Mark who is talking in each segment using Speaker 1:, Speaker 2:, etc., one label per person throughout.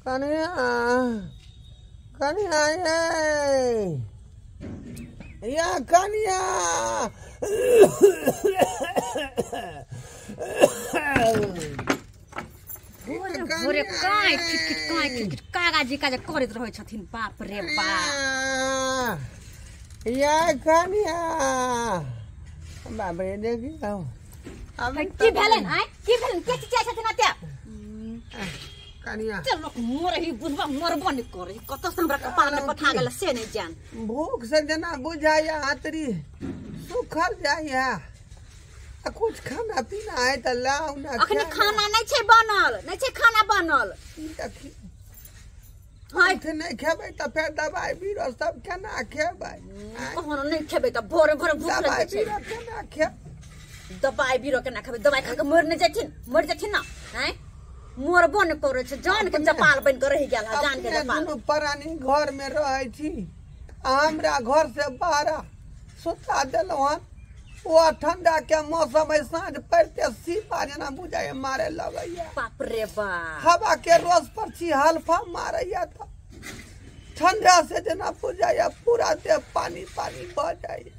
Speaker 1: कनिया कनिया ये या कनिया
Speaker 2: भोरे काय खिट कागा जी काज करैत रहै छथिन। बाप रे बाप
Speaker 1: या कनिया बाप रे देखियौ
Speaker 2: की भेलन आय की भेलन के चिचियाइ छथिन एते
Speaker 1: कनिया
Speaker 2: चल लोक मरही बुढ़बा मरबो नै करै कतौ से हमरा कपार में पठा गेल से नै जान।
Speaker 1: भूख से जेना बुझाइया आतरी सुखल जाइया आ कुछ खाना पीना है त लाउ ना।
Speaker 2: अखनी खाना नै छै बनल नै छै खाना बनल।
Speaker 1: देखी हां नहि खेबै त फेर दवाई बीरो सब केना खेबै?
Speaker 2: कहोनो नहि खेबै त भोरे भोरे भूख लगै छै।
Speaker 1: दवाई बीरो केना खेबै?
Speaker 2: दवाई बीरो केना खेबै? दवाई खा के मर नै जेथिन मर जेथिन ना आँय मरबो नै करै छै जान के चपाल बनि के रहि गेल है जान के चपाल।
Speaker 1: दुनू प्राणी घर में रहै छी हमरा घर से बाहर सुता देलहुँ हन। ओ ठंडा के मौसम है साँझ पड़ते सीपा जेना बुझाइया मारे लगैया।
Speaker 2: बाप रे बाप
Speaker 1: हवा के रोज पर छी हल्फा मारैया त ठंडा से जेना बुझाइया पूरा देह पानी पानी भऽ जाइया।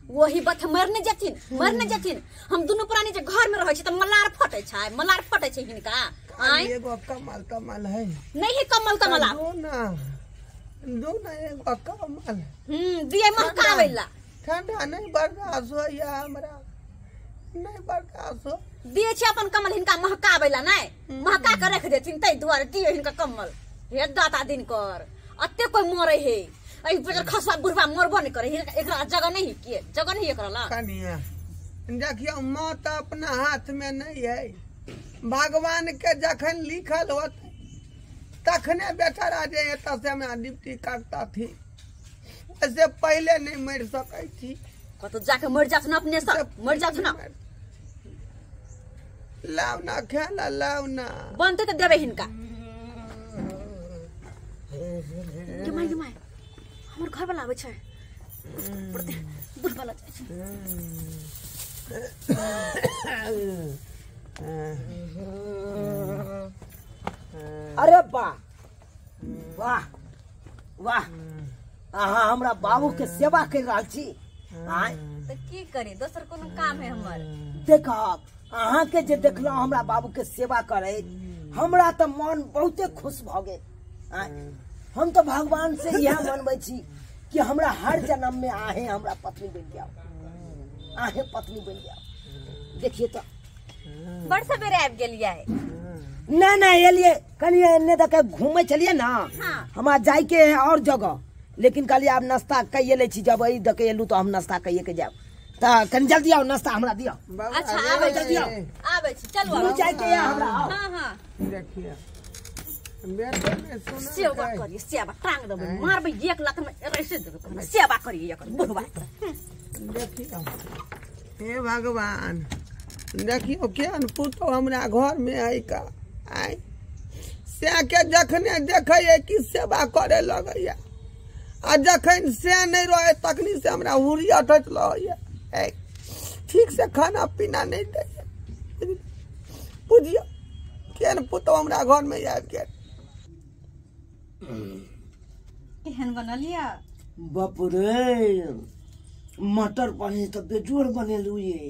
Speaker 2: वही बात मर नै जेथिन मर नै जेथिन। हम दुनू प्राणी जे घर में रहै छी त मलार फटै छै मलार फटै छै हिनका आँय।
Speaker 1: एगो कमल तमल है
Speaker 2: नहीं है कमल तमल
Speaker 1: दो ना दो ना एगो कमल
Speaker 2: दिए महकाबै ला।
Speaker 1: ठंडा नहीं बर्दाश्त होइया हमरा नहीं बर्दाश्त हो।
Speaker 2: दिए छै अपन कमल हिनका महकाबै ला नै महका के रख देथिन तै दुआरे दिए हिनका कमल। हे दाता दिन कर अते कोई मरे हे एहि बजर खसवा बुढ़वा मरबो नै करे एकरा जगह नहीं के जगह नहीं एकरा ला।
Speaker 1: कनिया देखियौ मौत अपना हाथ में नहीं है भगवान के जखन लिखल होत तखने बेचारा जे एतऽ से हमरा ड्यूटी करता थी ऐसे पहले नहीं मर सकै छी।
Speaker 2: कतौ जाके मर जाथुन अपने से मर जाथुन ना।
Speaker 1: लाउ ना खेला लाउ ना
Speaker 2: बनतै तऽ देबै हिनका। गे माय गे माय हमर घर वाला आबै छै पड़तै बुढ़वा लग जाइ छै।
Speaker 3: अरे वाह वाह वाह अहाँ हमरा बाबू के सेवा कर रहल छी आँय
Speaker 2: तऽ की करी दोसर कोनो काम है हमर।
Speaker 3: देखब अहाँ के जे देखलहुँ हमरा बाबू के सेवा करैत हमरा तऽ मन बहुते खुश भऽ गेल आँय। हम तऽ भगवान से इएह मनबै छी कि हमरा हर जन्म में आहे हमरा पत्नी बनि जाओ आहे पत्नी बनि जाओ। देखिए तऽ
Speaker 2: बड़ सवेरे आबि गेलियै।
Speaker 3: नहीं नहीं एलियै कनि एन्ने दऽ के घूमै छलियै ना।
Speaker 2: हाँ।
Speaker 3: हमरा जाइके है और जगह लेकिन कहलियै आब नाश्ता कैये लै छी जब एहि दऽ के एलहुँ तऽ हम नाश्ता कैये के जायब तऽ कनि जल्दी आउ नाश्ता हमरा दिअ।
Speaker 2: अच्छा आबै
Speaker 3: जल्दी आउ
Speaker 2: आबै छी चलू
Speaker 3: दुनू जाइके यऽ हमरा आउ।
Speaker 2: हाँ हाँ
Speaker 1: देखिए बेटे में सुना
Speaker 2: सेवा करिए सेवा टांग देबै मारबै एक लाख में ऐसे देबै सेवा करिए एकर बुढ़वा।
Speaker 1: देखियौ हे भगवान देखियौ केहन पुतोह हमरा घर में है का आय से के जखने देखैया कि सेवा करे लगैया आ जखन से नहीं रहे तखनी से हमरा हुरी अटैत रहैया ठीक से खाना पीना नहीं दैया। बुझियौ केहन पुतोह हमरा घर में आबि गेल।
Speaker 2: केहन बनल या
Speaker 3: बाप रे मटर पनीर तऽ बेजोड़ बनेलू ये।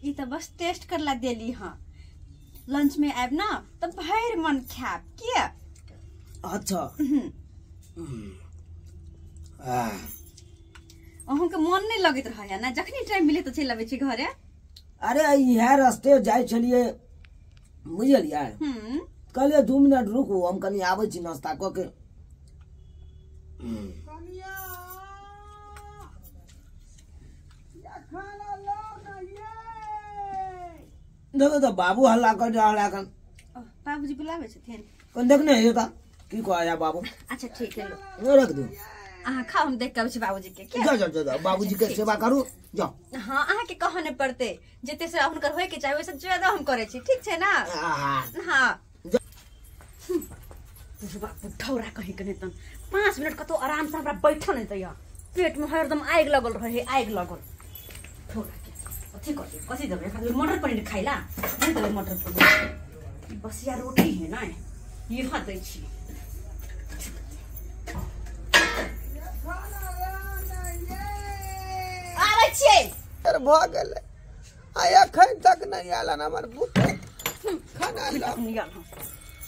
Speaker 2: ई तऽ बस टेस्ट करला देली हाँ लंच में आयब ना तऽ भरि मन खायब किया।
Speaker 3: अच्छा
Speaker 2: अहूँके मन नहीं लगैत रहैया ना जखनी टाइम मिले तऽ चलि अबै छी घरे।
Speaker 3: अरे इएह रस्ते जाइ छलियै बुझलियै कहलियै 2 मिनट रुकू हम कनि आबै छी नाश्ता कऽ के। देखो तऽ बाबू हल्ला कर रहल है।
Speaker 2: बाबूजी बुलाबै छथिन
Speaker 3: कनि देखने हेतै तऽ की कहै बाबू।
Speaker 2: अच्छा ठीक है
Speaker 3: रख दू
Speaker 2: अहाँ खाओ हम देख के आबै छी बाबूजी के।
Speaker 3: जाओ जाओ जाओ बाबूजी के सेवा करू जाओ।
Speaker 2: हाँ अहाँ के कहऽ नहि पड़तै जते से हुनकर होय के चाही ओहिसँ ज्यादा हम करै छी ठीक छै ना। हाँ बुढ़वा बुढ़ौरा कहीं के नहि तन 5 मिनट कतौ आराम से हमरा बैठऽ नहि दैया पेट में हरदम आगि लगल रहे आगि लगल। ठौरा के अथी कथी कथी देबै एखन मटर पनीर खाइला नहि देबै मटर पनीर बसिया रोटी है ना इहा दै छी। छियै।
Speaker 1: भऽ गेलै आ एखन तक नहि आयल हन हमर पुतहु। खाना लाउ।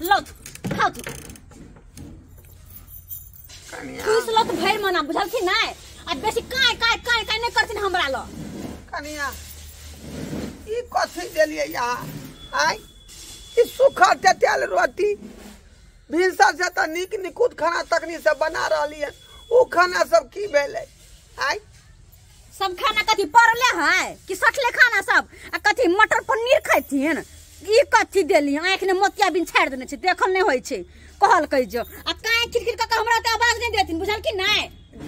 Speaker 2: लौथ खाउ तू। खुश लौथ भरि मना, बुझलखिन नहि? आ बेसी काँय काँय काँय काँय नहि करथिन हमरा लग।
Speaker 1: कनिया ई कथी देलियै यहाँ? आँय, ई सूखा टेटेल रोटी भिनसर से तऽ नीक निकुत खाना तखनी से बना रहली हन, ओ खाना सब की भेलै? आँय
Speaker 2: सब खाना कथी पड़ले है कि सठले खाना सब? आ कथी मटर पनीर खैथिन? ई कथी देली? आँखि ने मोतिया बिन छाड़ि देने छै, देखल नहि होइ छै। कहलकै जो आ काँय खिड़खिड़ कऽ हमरा तऽ आवाज नहि देथिन, बुझलखिन नहि?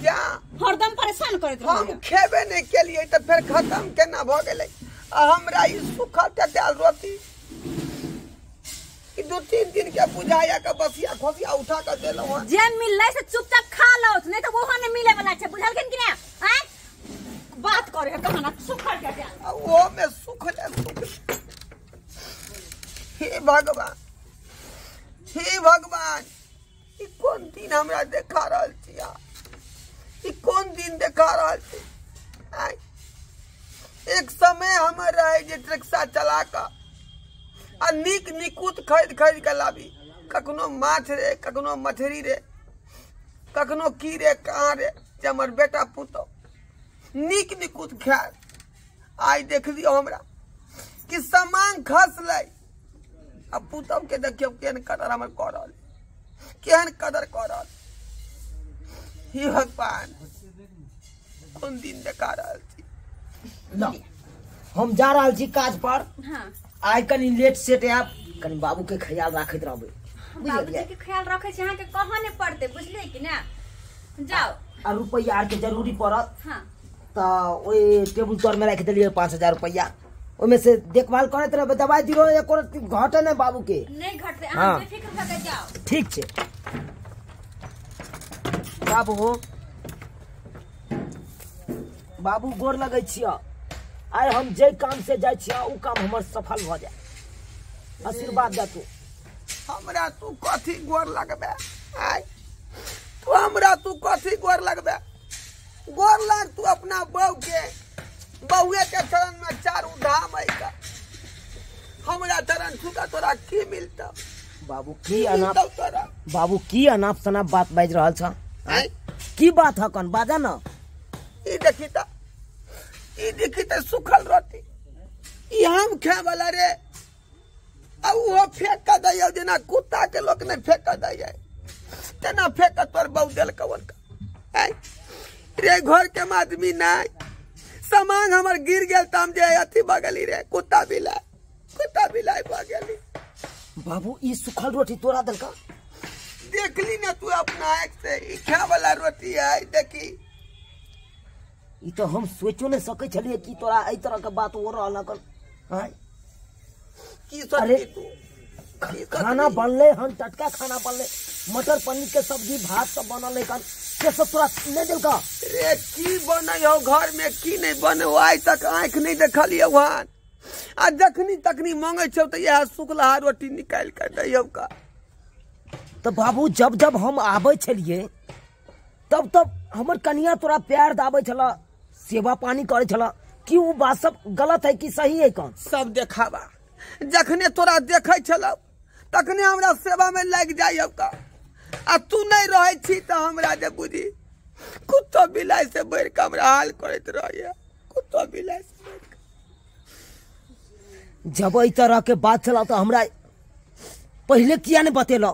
Speaker 1: जा
Speaker 2: हरदम परेशान करैत
Speaker 1: हम खेबे नहि केलियै तऽ फेर खत्म केना भऽ गेलै? आ हमरा ई सूखल टेटेल रोटी ई 2-3 दिन के बुझाया के बसिया खोसिया उठा के देलहुँ हन।
Speaker 2: जे मिललै से चुपचाप खा लौ, नहि तऽ ओहो नहि मिले वाला छै, बुझलखिन कि नहि? आँय बात करे है कहाना सूखल टेटेल,
Speaker 1: आ ओहो में सुखले सुखले। हे भगवान, हे भगवान, ई कोन दिन हमरा देखा रहल छी? ई कोन दिन देखा रहल छी? आँय एक समय हमर रहे जे रिक्शा चला कऽ आ नीक निकुत खरीद खरीद के लाबी, कखनो माछ रे, कखनो मछली रे, कखनो की रे कहाँ रे, जे हमर बेटा पुतहु नीक निकुत खाय। आइ देख लियौ हमरा कि सामान खसलै आ पुतहु के देखियौ केहन कदर हमर कऽ रहल, केहन कदर कऽ रहल। हे भगवान, कोन दिन देखा रहल छी?
Speaker 3: हम जा रहल छी काज पर।
Speaker 2: हाँ।
Speaker 3: आइ कनी लेट सेट आयब, कनी बाबू के ख्याल राखैत रहबै।
Speaker 2: बाबूजी के ख्याल रखै छी, अहाँके कहऽ नहि पड़तै, बुझलियै कि ने? जाउ।
Speaker 3: आ रुपैआ आर के जरूरी पड़त।
Speaker 2: हाँ।
Speaker 3: तऽ ओहि टेबुल तर में राखि देलियै 5000 रुपैआ, ओहिमे से देखभाल करैत रहबै, दवाइ दियौ, एको घटे नहि बाबू के।
Speaker 2: नहि घटतै, अहाँ बेफिक्र भऽ के जाउ।
Speaker 3: ठीक छै बाबू। हो बाबू, गोर लगै छियऽ। आइ हम जे काम से जाइ छियै ओ काम हमर सफल भऽ जाय, आशीर्वाद दे तू
Speaker 1: हमरा। तू कथी गोर लगबे? आइ तू हमरा तू कथी गोर लगबे? गोर लाग तू अपना बहू के, बहुए के चरण में चारू धाम है का। हमरा चरण छूका तोरा की मिलता
Speaker 3: बाबू? की अनाप
Speaker 1: तोरा
Speaker 3: बाबू, की अनाप शनाप बात बाजि रहल छ? की बात हकन, बाजा न।
Speaker 1: ई देखी त, ई देखी त सूखल रोटी, ई हम खाय वाला रे, आ ओहो फेंक के दैयौ जेना कुत्ता के लोक नहि फेंक के दैयै तेना फेंक के तोर बहू देलकौ। रे घर के आदमी नहीं, सामान हमर गिर गेल त हम जे अथी भऽ गेली रे, कुत्ता बिलाइ, कुत्ता बिलाइ भऽ गेली।
Speaker 3: बाबू ई सूखल रोटी तोरा देलका?
Speaker 1: देखली ना तू अपना आँख से, ई खाय वाला रोटी है। देखी
Speaker 3: ई तो हम सोचो नहीं सकै छलियै कि तोरा एहि तरह के बात हो रहल हकन। हाँ
Speaker 1: की सोचली तू?
Speaker 3: खाना बनले हन, टटका खाना बनले, मटर पनीर के सब्जी भात सब बनल हन, से सब तोरा नहीं देलका?
Speaker 1: रे की बनै हो घर में, की नहीं बनै हो, आइ तक आँखि नहीं देखलियौ हन। आ जखनी तखनी मांगै छौ तऽ इएह सुखलहा रोटी निकालि कऽ दैयौ का।
Speaker 3: तऽ बाबू जब जब हम आबै छलियै तब तब हमर कनिया तोरा प्यार दाबै छला, सेवा पानी करै छला, कि ओ बात सब गलत है कि सही है? कौन
Speaker 1: सब देखावा, जखने तोरा देखै छलौ तखने हमरा सेवा में लागि जाइयौ का। आ तू नहीं रहै छी तऽ हमरा जे बुझी कुत्तो बिलाइ से बढ़ि कऽ हमरा हाल करैत रहैया, कुत्तो बिलाइ से बढ़ि कऽ।
Speaker 3: जब एहि तरह के बात छला तऽ हमरा पहिले किया नहीं बतेलौ?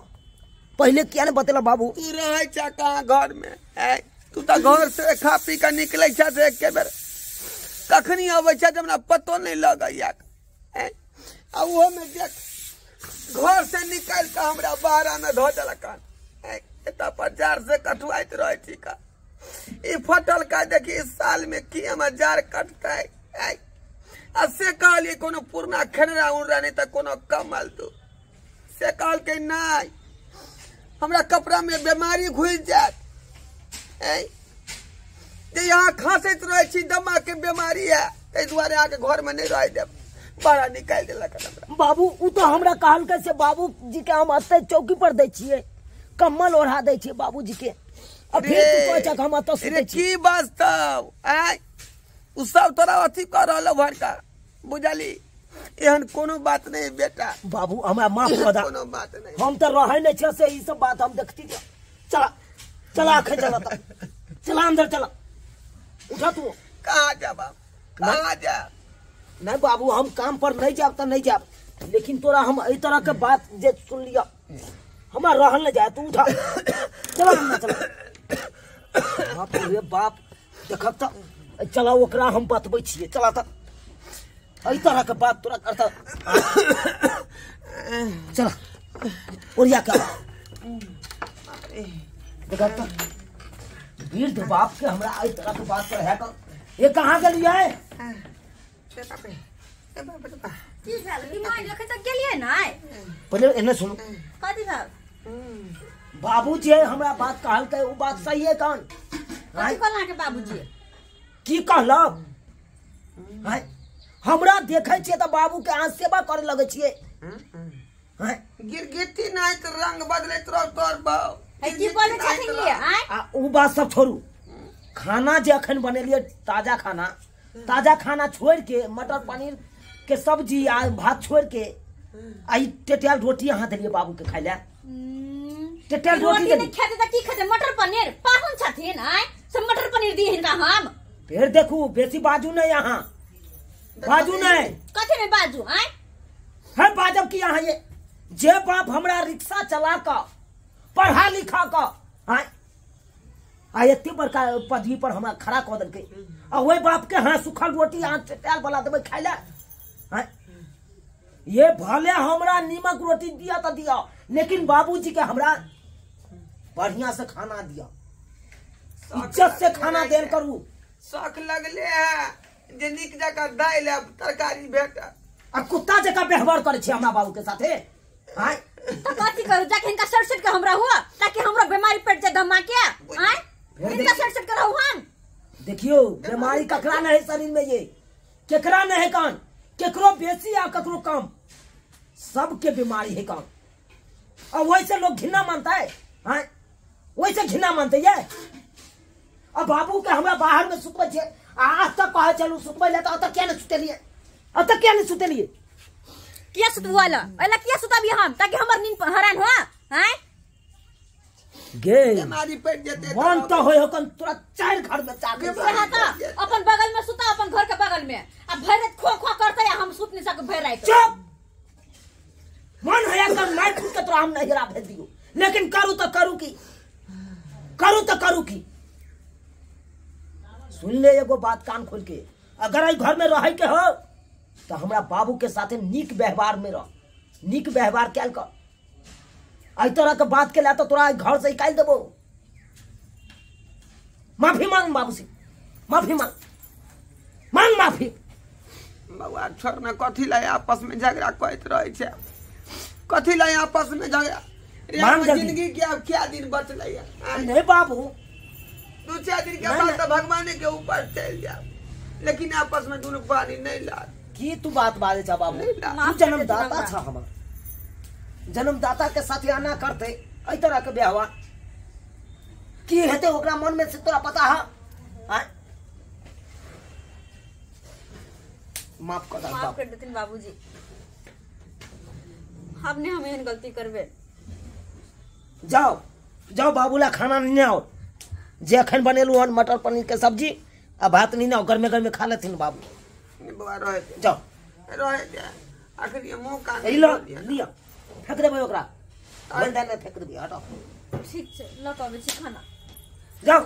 Speaker 3: पहिले किया नहीं बतेलौ बाबू?
Speaker 1: तू रहै छ कहाँ घर में? तू तऽ घर से खा पी कऽ निकलै छ से एके बेर, कखनी अबै छ जे हमरा पतो नहीं लगैया। आ ओहो में देख घर से निकालि कऽ हमरा बाहरा में धऽ देलक हन। एतऽ पर जार से कटुआइत रहै छी का। ई फटल का देखी इस साल में की हमर जार कटतै। आ से कहलियै कोनो पुरना खेनरा उनरा नहीं तऽ कोनो कमल तू, से कहलकै नहि हमरा कपड़ा में बीमारी घुसि जायत। जे यहाँ खाँसैत रहै छी दमा के बीमारी है, ताहि दुआरे अहाँके घर में नहीं रह देब, बाहर निकालि देलक हमरा।
Speaker 3: बाबू उ तो हमरा कहलकै से बाबू जी के हम एतै चौकी पर दै छियै, कम्बल ओढ़ा दै छियै बाबूजी के, आ फिर तू कहै छह हम एतऽ सुतै छी।
Speaker 1: की बाजतौ? आँय उ सब तोरा अथी कर रहल भरका बुझली। एहन कोनो बात नहीं बेटा।
Speaker 3: बाबू हमरा माफ कर दा,
Speaker 1: कोनो बात नहीं,
Speaker 3: हम तो रहे नहीं छे से ई सब बात हम देखती। चला चला आखे चला चला अंदर चला, उठा तू।
Speaker 1: कहाँ जा बाप, कहाँ जा?
Speaker 3: नहीं बाबू हम काम पर नहीं जाब तो नहीं जाब, लेकिन तोरा हम एहि तरह के बात जे सुन लिया हमरा रहल नहीं जाए। तू उठा चला अंदर चला। बाप रे बाप देखब तो चला ओकरा हम बतबै छियै, चला त एहि तरह के बात तोरा करता। चला ओरिया के देखब तो वृद्ध बाप के हमरा एहि तरह के बात पर है कर। ये कहाँ गेलियै?
Speaker 2: की भेल? बीमार लखे तक गेलियै नै?
Speaker 3: पहिले एने सुनू।
Speaker 2: कथी भेल?
Speaker 3: बाबू जे हमरा बात कहलकै उ बात सही है कौन?
Speaker 2: कथी कहल के बाबूजी?
Speaker 3: की कहलक? हमरा देखै छियै तऽ बाबू के अहाँ सेवा करे लगै छियै।
Speaker 1: गिरगिटी नहीं तो रंग बदलैत रहो तोर बाप।
Speaker 2: की बोलै छथिन ये?
Speaker 3: आ उ बात सब छोड़ू, खाना जे अखन बनेलियै ताजा खाना, ताजा खाना छोड़ के मटर पनीर के सब्जी आ भात छोड़ के आ ई टेटियल रोटी अहाँ देलियै बाबू के खाइ लए। टेटियल रोटी
Speaker 2: नहीं खेतै तऽ की खेतै? मटर पनीर पाहुन छथिन आय से मटर पनीर दिए हिनका हम।
Speaker 3: फेर देखू बेसी बाजू नहीं, अहाँ बाजू नहीं।
Speaker 2: कथी में बाजू आय?
Speaker 3: है बाजब की अहाँ ये जे बाप हमरा रिक्शा चला कऽ पढ़ा लिखा कऽ आय आ एते बड़का पदवी पर हमरा खड़ा कऽ देलकै, आ ओहि बाप के हाँ सूखल रोटी अहाँ टेटियल वाला देबै खाइ लए? ये भले हमरा नीमक रोटी दिया तो दिया, लेकिन बाबूजी के हमरा बढ़िया से खाना दिया, इज्जत से खाना देल करू।
Speaker 1: शौक लगले है जे नीक जकाँ दालि आ तरकारी भेटत।
Speaker 3: आ कुत्ता जकाँ व्यवहार करै छै हमरा बाबू के साथे। आय
Speaker 2: तो कथी करू? जाके हिनका सड़ सड़ के हमरा हुआ ताकि हमरा बीमारी पड़ जाए धमा के। आय हिनका सड़ सड़ के रहू हम।
Speaker 3: देखियो बीमारी ककरा नहीं है शरीर में, ये केकरा नहीं है कान, केकरो बेसी आ ककरो कम, सबके बीमारी है कान। और वैसे लोग घृणा मानता है, हाँ वैसे घृणा मानते ये। अब बाबू के हमरा बाहर में सुतबै छै, आज तक कहे चलू सुतबै ले, तो अब तक क्या नहीं सुतेलिए, अब तक क्या नहीं सुतेलिए?
Speaker 2: किया सुतबो ला? एला किया सुतबी हम ताकि हमर नींद हरान हो? हैं
Speaker 3: गे
Speaker 1: बीमारी पड़ जेते
Speaker 3: मन तो होय होकन तोरा चार घर में चार
Speaker 2: अपन बगल में सुता, अपन घर के बगल में, आ भर रात खो खो करते हम सुत नहीं सक भर रात।
Speaker 3: चुप मन है कर मार फूट के तोरा हम नहीं हरा भेज दियो, लेकिन करू तो करू की, करू तो करू की। सुन ले एगो बात कान खोल के, अगर आई घर में रहे के हो तो हमरा बाबू के साथे नीक व्यवहार में रह, नीक व्यवहार कैल कर। एहि तरह के बात के ला तो तोरा घर से निकाल देबो। माफी मांग बाबू से, माफी मांग, मांग माफी।
Speaker 1: बउआ छोड़ ना, कथी ला आपस में झगड़ा करैत रहै छै, कथी ला आपस में झगड़ा? जिंदगी के अब क्या दिन बचलै है?
Speaker 3: नहीं बाबू,
Speaker 1: दू चार दिन के बाद तो भगवान के ऊपर चल जाओ, लेकिन आपस में दोनों पानी नहीं ला।
Speaker 3: की तू बात बाजे छा बाबू? तू जन्मदाता छा हमर, जन्मदाता के साथ आना करते एहि तरह के व्यवहार की हेतै ओकरा मन में से तोरा पता है? माफ कर दे,
Speaker 2: माफ कर देथिन बाबूजी, अब नहीं हम एहन गलती करबे।
Speaker 3: जाओ जाओ बाबूला खाना नहीं आओ, जे अखन बनेलू हन मटर पनीर के सब्जी आ भात नहीं आओ, गर्मे गर्मे खा लेथिन बाबू।
Speaker 1: बउआ रहे दे,
Speaker 3: जाओ
Speaker 1: रहे दे, अखन मुंह कान
Speaker 3: लिया फेंक देबै ओकरा, बंदा में फेंक देबै। हटाओ
Speaker 2: ठीक छै, ल के अबै छी खाना।
Speaker 3: जाओ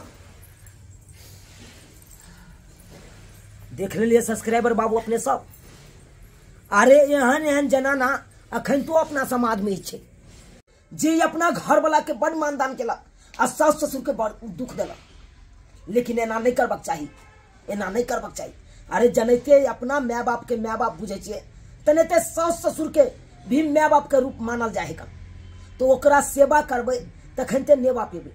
Speaker 3: देख लेलिए सब्सक्राइबर बाबू अपने सब। अरे एहन एहन जनाना अखन तो अपना समाज में छै जे अपना घर वाला के बड़ मानदान केलक आ सास ससुर के बड़ दुख देलक, लेकिन एना नहीं करबाक चाही, एना नहीं करबाक चाही। अरे जनैते अपना my बाप के my बाप बुझै छियै, तेनाहिते सास ससुर के भी my बाप के रूप मानल जाय है, तो ओकरा सेवा करबै तखन ते नेवा पेबै।